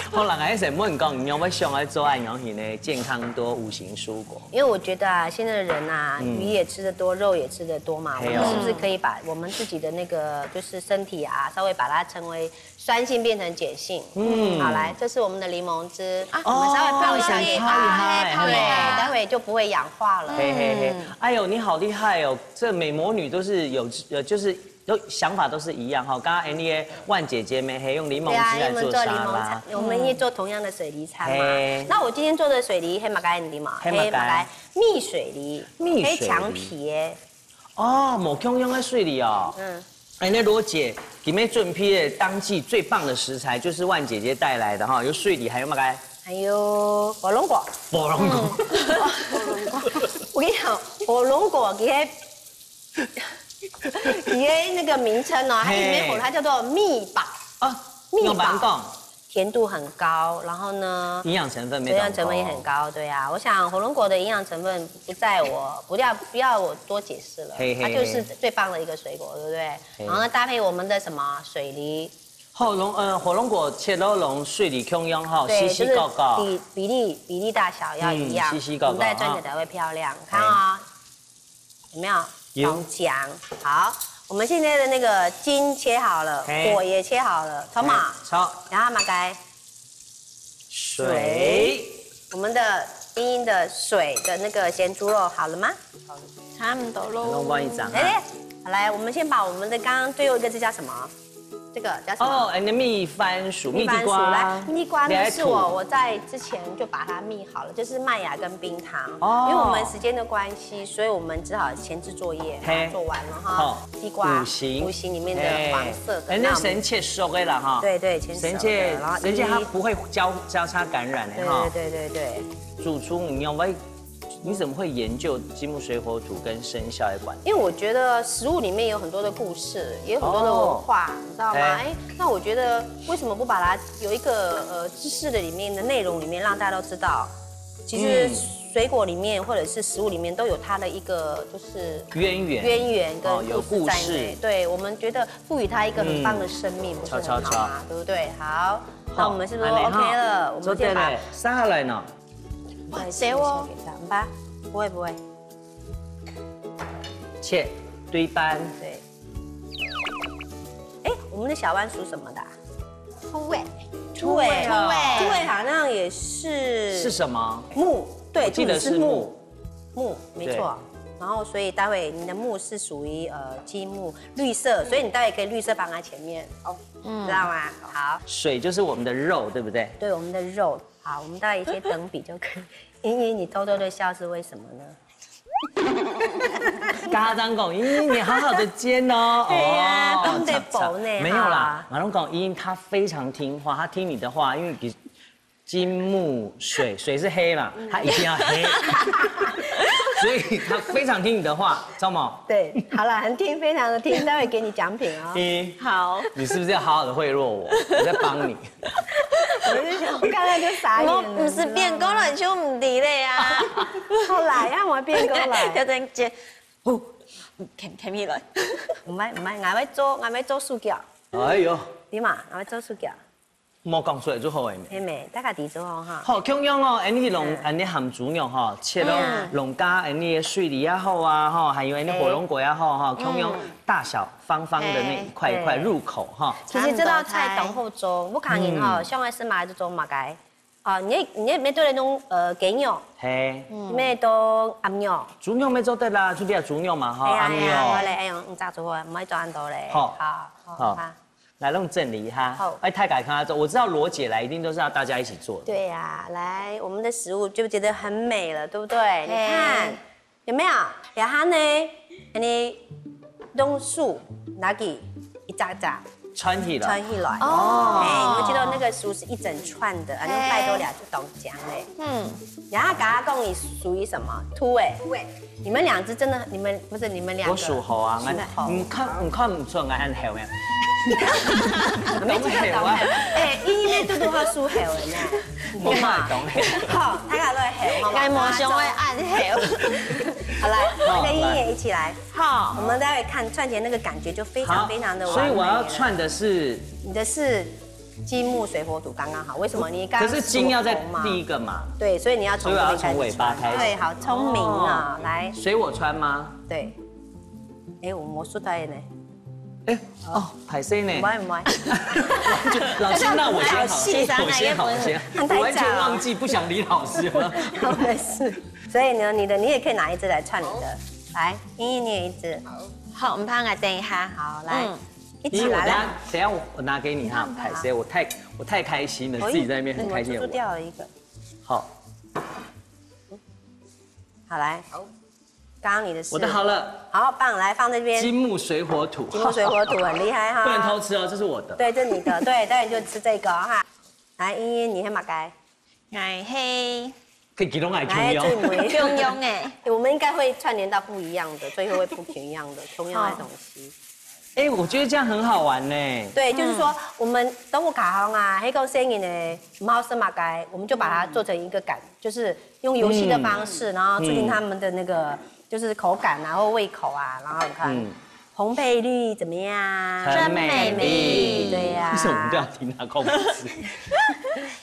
好啦，还是问讲，你有没有想要做爱牛型的健康多无形蔬果？因为我觉得啊，现在的人啊，嗯。鱼也吃得多，肉也吃得多嘛，嘿哦。我们是不是可以把我们自己的那个就是身体啊，稍微把它称为 酸性变成碱性。嗯。好，来，这是我们的檸檬汁，啊，哦，我们稍微泡一下给它，想泡一下，泡一下。对，待会就不会氧化了。嘿嘿嘿，哎呦，你好厉害哦！这美魔女都是有，呃，就是都想法都是一样哈。刚刚 N D A 万姐姐没还用檸檬汁来做沙拉。对啊，因为我们做檸檬茶，我们也做同样的水梨茶嘛。嘿。那我今天做的水梨，黑马改你嘛，黑马改。黑马改蜜水梨，蜜水梨。黑墙皮耶。 哦，无共样个水梨哦。嗯。哎，那罗姐，今天准备的当季最棒的食材就是万姐姐带来的哈，有水梨，还有么个？还有火龙果。火龙果。嗯。我跟你讲，火龙果，其实，其实那个名称哦，它里面火，嘿。它叫做蜜宝。啊，蜜宝。用白讲。 甜度很高，然后呢，营养成分没有，营养成分也很高，对啊。我想火龙果的营养成分不在我，不要，不要我多解释了，嘿嘿嘿。它就是最棒的一个水果，对不对？嘿。然后呢，搭配我们的什么水梨，火龙，呃，火龙果切到龙水梨共样哈，对，细细高高。就是比，比例，比例大小要一样，嗯，细细高高，我们再转起来才会漂亮。哈。看啊， 有没有？有。好香。好，我们现在的那个筋切好了，嘿。果也切好了，好吗？嘿，好。然后马改水。水。我们的茵茵的水的那个咸猪肉好了吗？差不多咯。弄不好意思啊。哎，好，来，我们先把我们的刚刚最后一个，这叫什么？这个叫什么？哦，哎，那蜜番薯，蜜地瓜。蜜番薯，来，蜜地瓜呢，你还涂。是我，我在之前就把它蜜好了，就是麦芽跟冰糖。哦。因为我们时间的关系，所以我们只好前置作业，嘿。把它做完了哈。好。地瓜，五行。五行里面的黄色的，嘿。哎，那我们先切熟的啦哈。对对，先熟的，先切，然后一一，而且它不会交，交叉感染的哈。对对对对对。主厨，你要不要 你怎么会研究金木水火土跟生肖的关系？因为我觉得食物里面有很多的故事，也有很多的文化，哦。你知道吗？哎。哎，那我觉得为什么不把它有一个，呃，知识的里面的内容里面让大家都知道？其实水果里面或者是食物里面都有它的一个就是渊源，渊源跟故事在内。哦，有故事。对，我们觉得赋予它一个很棒的生命，嗯，不是很好吗？对不对？好，那我们是不是 OK 了？我们先把，做得了，下来呢？哇，谁哦？吧，不会不会。切，对半。对。哎，我们的小碗属什么的啊？兔尾。兔尾哦，兔尾。兔尾好像也是，是什么？木，对，我记得是木。兔子是木。木，没错。对。然后，所以待会你的木是属于呃金木绿色，所以你待会可以绿色放在前面哦，嗯，知道吗？好。水就是我们的肉，对不对？对，我们的肉。好，我们大概一些等比就可以。因为你偷偷的笑是为什么呢？家长讲，因为你好好的煎哦。对呀，哦，都得保呢，没有啦，哈。马龙讲，因为他非常听话，他听你的话，因为你金木水，水是黑嘛，他一定要黑，所以他非常听你的话，知道吗？对，好了，很听，非常的听，待会给你奖品哦。一，好，你是不是要好好的贿赂我？我在帮你。我就想，我刚才就傻眼了，我毋係變工來就毋知咧啊。好啦，讓我變工來。調整姐，哦，徛徛起來。毋係毋係，𠊎會做，𠊎會做手腳。哎喲，你嘛，𠊎會做手腳。莫講出來就好个咩？係咩？大家知做好哈。好，共樣哦，恁呢弄，嗯，恁呢鹹豬肉哈，切到嗯，弄加恁呢个水梨也好啊，哈，還有恁呢火龍果也好哈，共樣大小方方的那一塊一塊入口哈。其實這道菜當好做，屋下人吼，嗯，上个係買就做麼个？啊，你你也沒對那種呃雞肉，嘿，沒做鴨肉，豬肉沒做得啦，就比較豬肉嘛哈，哎呀，鴨肉。哎呀，好嘞，哎呀，你炸出來，毋愛做恁多嘞。好，好，好，好。 來，讓整理一下。好。哎，太改看他做，我知道羅姐來一定都是要大家一起做的。對呀，來，我們的食物就覺得很美了，對不對？你看，有沒有？然後呢，你用手拿起一隻隻，穿起來。穿起來。哦。哎，你會知道那個食物是一整串的，啊，你拜託倈就當講嘞。嗯。然後剛剛講你屬於什麼？兔尾。兔尾。 你們兩隻真的，你們，不是，你們兩個。我屬猴啊，屬猴。你看，你看毋出𠊎恁猴咩？你這個當猴。哎，因為嘟嘟好屬猴的呢。我嘛當猴。好，大家都會猴，好嗎？𠊎無想愛恁猴。好，來，好，跟音樂一起來。好。我們待會看串起來那個感覺就非常非常的完美了。好，所以我要串的是，你的是 金木水火土剛剛好，為什麼？你剛剛可是金要在第一個嘛。對，所以你要從這邊開始穿。所以我要從尾巴開始。對，好聰明啊，來。水我穿嗎？對。哎，我魔術導演呢？哎，哦，歹勢呢。毋會，毋會。老師，那我先好，我先好，我先好，我完全忘記，不想理老師了。好，沒事。所以呢，你的，你也可以拿一支來串你的。來，茵茵，你也一支。好，毋怕，𠊎等一下。好，來。嗯。 一起來啦。你，我等下，等下我，我拿給你哈，歹勢，我太，我太開心了，哎，自己在那邊很開心。我珠珠掉了一個。好。好，來。好。剛剛你的是？我的好了。好棒，來，放這邊。金木水火土。金木水火土，很厲害哈。不能偷吃哦，這是我的。對，這你的，對，待會就吃這個哈。來，茵茵，你係麼个？ 𠊎係可以，佢攏愛共樣。來，最尾。共樣欸。我們應該會串聯到不一樣的，最後會不一樣的，同樣的東西。哎，我覺得這樣很好玩呢。對，就是說，嗯。我們等下卡行啊，那個聲音呢，貓是馬該，我們就把它做成一個感，就是用遊戲的方式，嗯。然後促進他們的那個，就是口感啊，或胃口啊，然後你看，嗯。 红配绿怎么样？很美丽。对呀。为什么我们都要听他控制？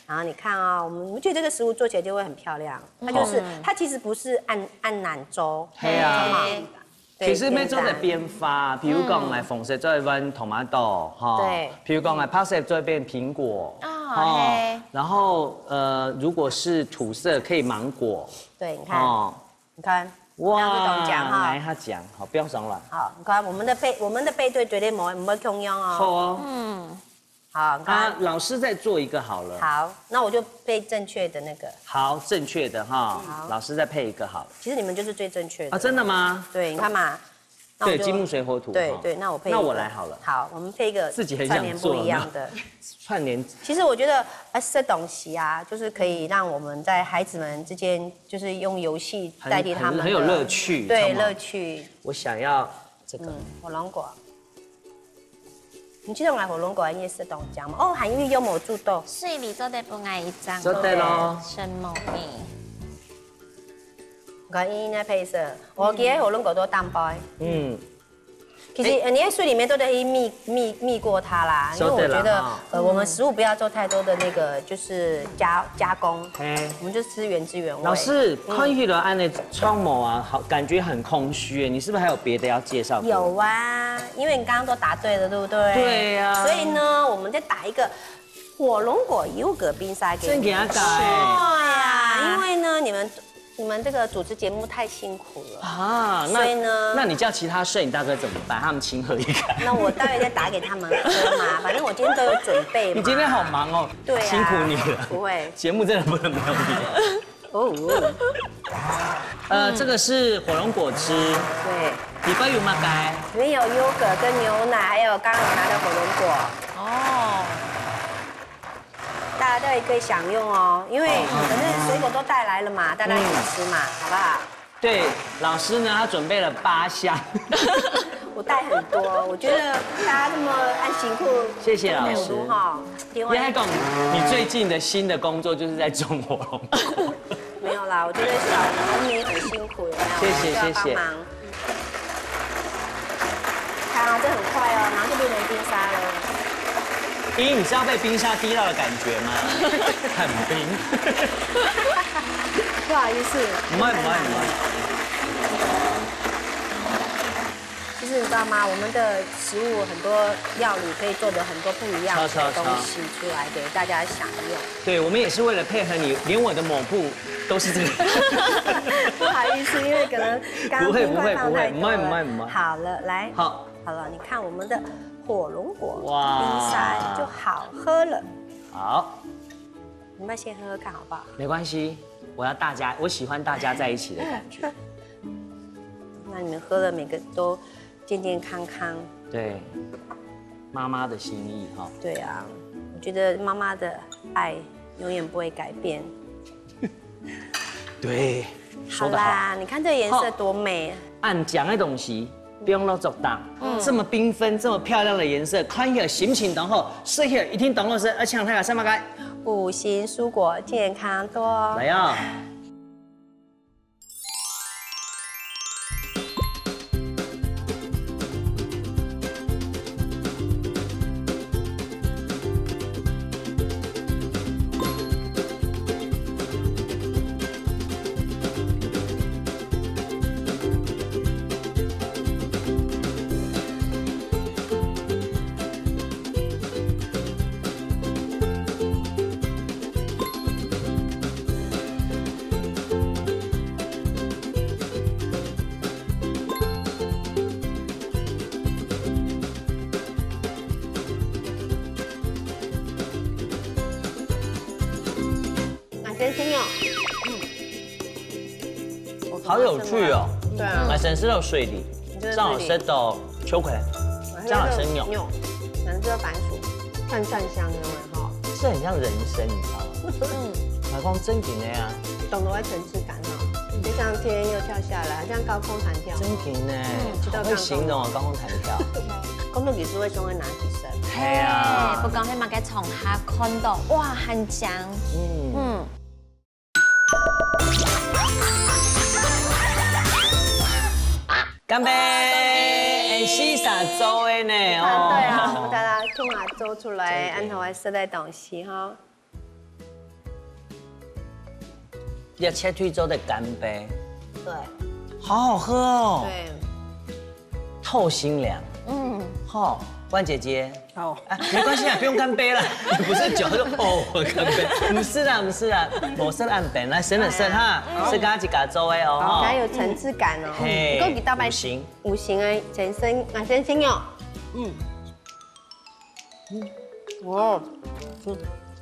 然后你看哦，我们，我们觉得这个食物做起来就会很漂亮。它就是，嗯。它其实不是按，按难做。对啊。对，其实每周的变化，比如讲，嗯。来红色做一碗 tomato，哈。对。比如讲，来白色做一片苹果，啊，哈。嘿。然后，呃，如果是土色，可以芒果。对，你看。哦。 你看，哇，这样子讲哈。来，他讲，好，不要上来。好，你看我们的配，我们的配对绝对不会，不会共样哦。好哦。嗯。好，你看。啊，老师再做一个好了。好，那我就配正确的那个。好，正确的哈。好。老师再配一个好了。其实你们就是最正确的。啊，真的吗？对，你看嘛。那我就，对，金木水火土哈。对，对，那我配一个。那我来好了。好，我们配一个自己很想做，串联不一样的。 串联。其实我觉得，呃，吃东西啊，就是可以让我们在孩子们之间，就是用游戏代替他们的，很，很，很有乐趣，对，知道吗？乐趣。我想要这个。嗯，火龙果。你知道我火龙果应该是东讲嘛？哦，还有有没有做到？水梨做得分𠊎一张，做得咯。什么呢？你看，因为配色，我今天火龙果都蛋白。嗯，其实呃你在水里面都得蜜蜜蜜过它啦，因为我觉得呃我们食物不要做太多的那个就是加加工，嘿，我们就吃原汁原味。老师，看起来按呢窗模啊，好，感觉很空虚耶，你是不是还有别的要介绍？有啊，因为你刚刚都答对了，对不对？对啊所以呢，我们再打一个火龙果优格冰沙给你们吃。真给他打哎对呀，因为呢，你们你们这个主持节目太辛苦了。啊，那所以呢那你叫其他摄影大哥怎么办？他们情何以堪？那我待会再打给他们喝嘛，反正我今天都有准备嘛。你今天好忙哦，对啊，辛苦你了。不会，节目真的不能没有你。哦，呃，这个是火龙果汁，对，里边有吗？该里面有优格跟牛奶，还有刚刚你拿的火龙果，哦，大家都可以享用哦。因为反正水果都带来了嘛，大家一起吃嘛，好不好？对，老师呢，他准备了八箱。我带很多，我觉得大家这么按辛苦，谢谢老师辛苦哈，另外你还讲你最近的新的工作就是在种火龙果。没有啦，我觉得小农民很辛苦，有没有？谢谢需要帮忙。看啊，这很快哦，马上就变成冰沙了。咦，你是要被冰沙滴到的感觉吗？很冰。不好意思，不会不会不会。其实你知道吗？我们的食物很多料理可以做的很多不一样的东西出来给大家享用。对，我们也是为了配合你，连我的抹布都是这个。不好意思，因为可能刚刚不会冰块放太多了。不会不会不会不会好了，来，好，好了，你看我们的火龙果哇冰沙就好喝了。好，你们先喝喝看好不好？没关系，我要大家，我喜欢大家在一起的感觉。那你们喝了每个都健健康康。对，妈妈的心意哈。对啊，我觉得妈妈的爱永远不会改变。对，好说得好。啦，你看这颜色多美。俺讲的东西，不用落作档，这么缤纷，这么漂亮的颜色，看起来心情当好，睡起来一定当好睡，而且大家什么个？五行蔬果健康多。来啊！那先听哦。好有趣哦。对啊，俺先食到水梨，你觉得正好食到秋葵，正好食肉，肉，然后这个番薯，串串香，有没有哈？这很像人参，你知道吗？嗯，还讲正经的啊。懂得会层次感哈，就像天又跳下来，好像高空弹跳。正经呢，知道好会形容啊，高空弹跳。工作技师会胸会拿起身。哎呀不，讲起嘛，在床下看到，哇，很强。嗯，嗯，干杯！哎，西莎做的呢，哦，对啊，我大家听啊做出来，按头还是在东西哈。要切碎做的干杯，对好好喝哦，对，透心凉。嗯，好，关姐姐，好，啊，没关系啊，不用干杯了，不是酒，他说哦，我干杯，不是啦，不是啦，我是烂本，来省了省哈，是跟他一起做的哦，哈还有层次感哦。嘿，你讲几大半五行，五行啊，先生啊，先生哦，嗯，哦，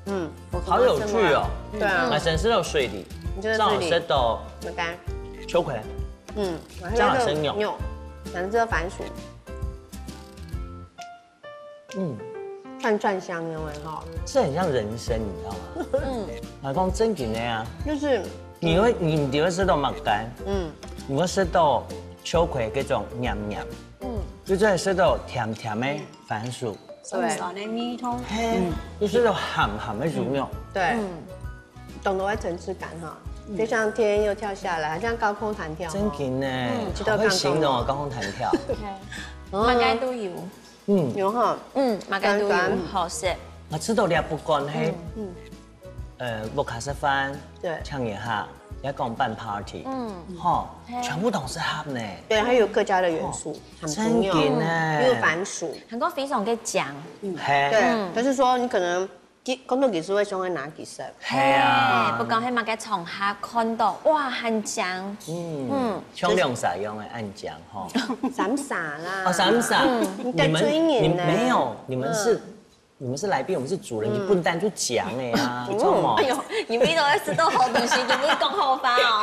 嗯，我好有趣哦。对啊那，先是有水梨，你觉得水梨正好食到怎么干？秋葵，嗯，这样很有有，然后这个番薯，嗯，串串香，有没有哈？这很像人参，你知道吗？嗯，老公正经的啊，就是，你会你你会食到么个？嗯，你会食到秋葵这种黏黏，嗯，就再食到甜甜的番薯，对，酸的味道。嘿，就食到鹹鹹的豬肉。对，嗯，懂得会层次感哈。飛上天又跳下來，好像高空彈跳哦。真緊呢，嗯，好會形容哦，高空彈跳。OK，哦，麼个都有。嗯，有哈，嗯，麼个都有，酸酸。好食。啊，食到這不管嘿，嗯，呃，屋下食飯，對，請人客，也講辦 party，嗯，吼，嘿，全部都係合呢。對，還有客家的元素，很重要，真緊呢，又有番薯，很多非常个講，嗯，嘿，對，嗯，就是說你可能 講到其實會想愛拿其實。係啊。係，不管係麼个場合看到，哇，很講。嗯，嗯，像兩儕樣个恁講吼。三儕啦。哦，三儕，嗯，你們你們沒有，你們是，嗯，你們是來賓，我們是主人，你不能單就講哎啊，你知道嗎？哎喲，你們都在食到好東西，你們講好話哦。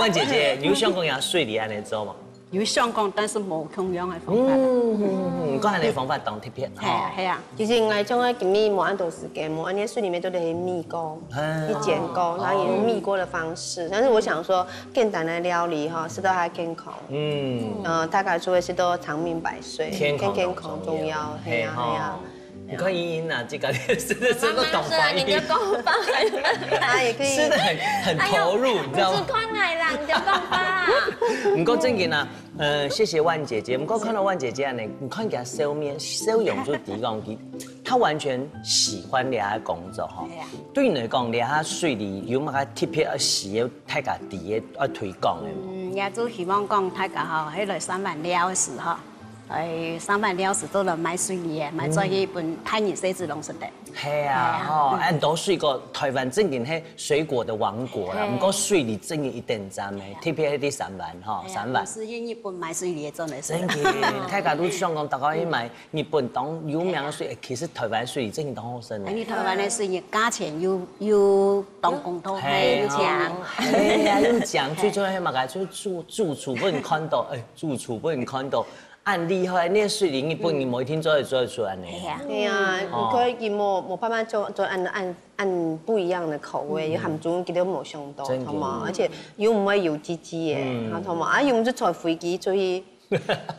萬姐姐，你有想講要水里恁樣做嗎？ 有想講，但是無共樣个方法。嗯，嗯，嗯，嗯，你講恁樣方法當特別，係啊，吼。係啊。其實𠊎像𠊎今日無恁多時間，無恁樣水里面都得去煨過，嘿，去煎過，哦，然後也用煨過的方式。但是我想說，簡單的料理哈，食到還健康。嗯，嗯，大家就會食到長命百歲，健康當重要。健健康重要，係啊，係啊。 你看茵茵啊，這個是，是，是都懂華語，慢慢說啊，你就講話。啊，也可以。吃得很，很投入，你知道嗎？哎喲，你只看𠊎啦，你就講話啊。不過正經啊，呃，謝謝萬姐姐。不過看到萬姐姐呢，你看佢个笑面，笑容就知講佢，她完全喜歡這下工作哈。對啊。對你來講，這下水里有麼个特別要需要大家知个，要推廣个無？嗯，也就希望講大家吼，係來三灣尞个時候， 哎，三灣尞時都來買水梨个，買轉去分大人細子攏食得。係啊，係啊，吼，嗯。恁多水果，臺灣正經係水果的王國啦，係。毋過水梨正經一等讚呢，係啊。特別係在三灣吼，係啊，三灣。毋係去日本買水梨个，真的係。正經，大家都想講，大家去買日本當有名个水梨，其實臺灣水梨正經當好食呢。哎，你臺灣个水梨價錢又，又當公道，係，又強。係啊，又強，最重要係麼个？就係主，主廚分你看到，哎，主廚分你看到， 恁厲害，你个水梨日本人無一定做得，做得出恁樣。係啊。係啊，哦。你可以無，無辦法做，做恁，恁，恁不一樣的口味，嗯。有含種佢都無想到，真的。好嗎？而且又毋會油滋滋个，嗯。好嗎？啊，用這坐飛機出去，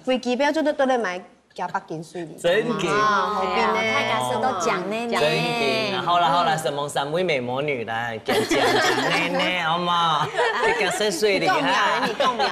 飛機票就都，都來買幾百斤水梨，真的。好嗎？啊，好便呢。係啊，大家食到講呢。真的啊，好啦，好啦，承蒙三位美魔女啦，講，講，講呢呢，好嗎？這個係水梨哈。你講名，你講名，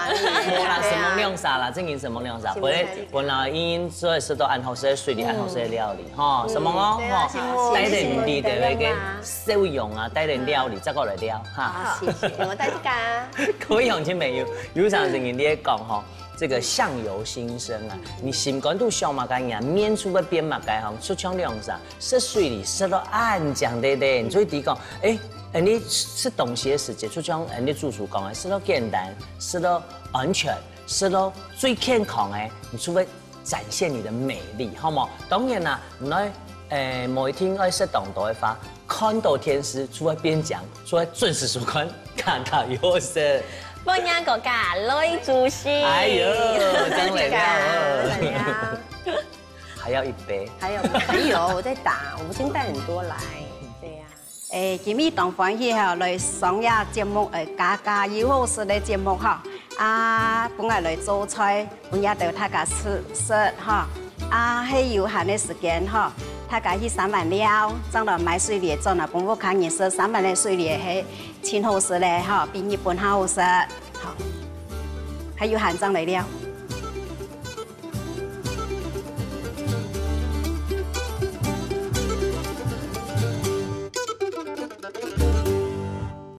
你。無啦，承蒙兩儕啦，正經承蒙兩儕。承蒙大家。 本來，本來茵茵做得食到恁好食个水梨，嗯。恁好食个料理，吼，嗯，承蒙哦，對啊，吼，承蒙，帶等你的那個笑容啊，帶等料理，再過來尞，哈。好，謝謝，我帶這個啊。各位鄉親朋友，有啥事情你也講吼，這個相由心生啊，你心肝肚想麼个，人面就會變麼个吼，就像恁樣，食水梨食到恁靚个咧，你就會知講，欸，欸，你食東西个時節，就像，欸，你主廚講个，食到簡單，食到安全， 食到最健康个，你就會展現你的美麗，好無？當然啦，你來，欸，無一定愛食當多个話，看到電視就會變靚，就會準時收看，家家有好食。歡迎大家來煮食。哎喲，真的了哦。還要一杯。還有，還有，我在打，我們先帶很多來。對呀。 欸，今日當歡喜吼，來上這節目，欸，家家有好食个節目吼。啊，分𠊎來做菜，分這兜大家食，食吼。啊，係有閒个時間吼，大家去三灣尞，正來買水梨轉來分屋下人食。三灣个水梨係盡好食个吼，比日本還好食。好，還有閒正來尞。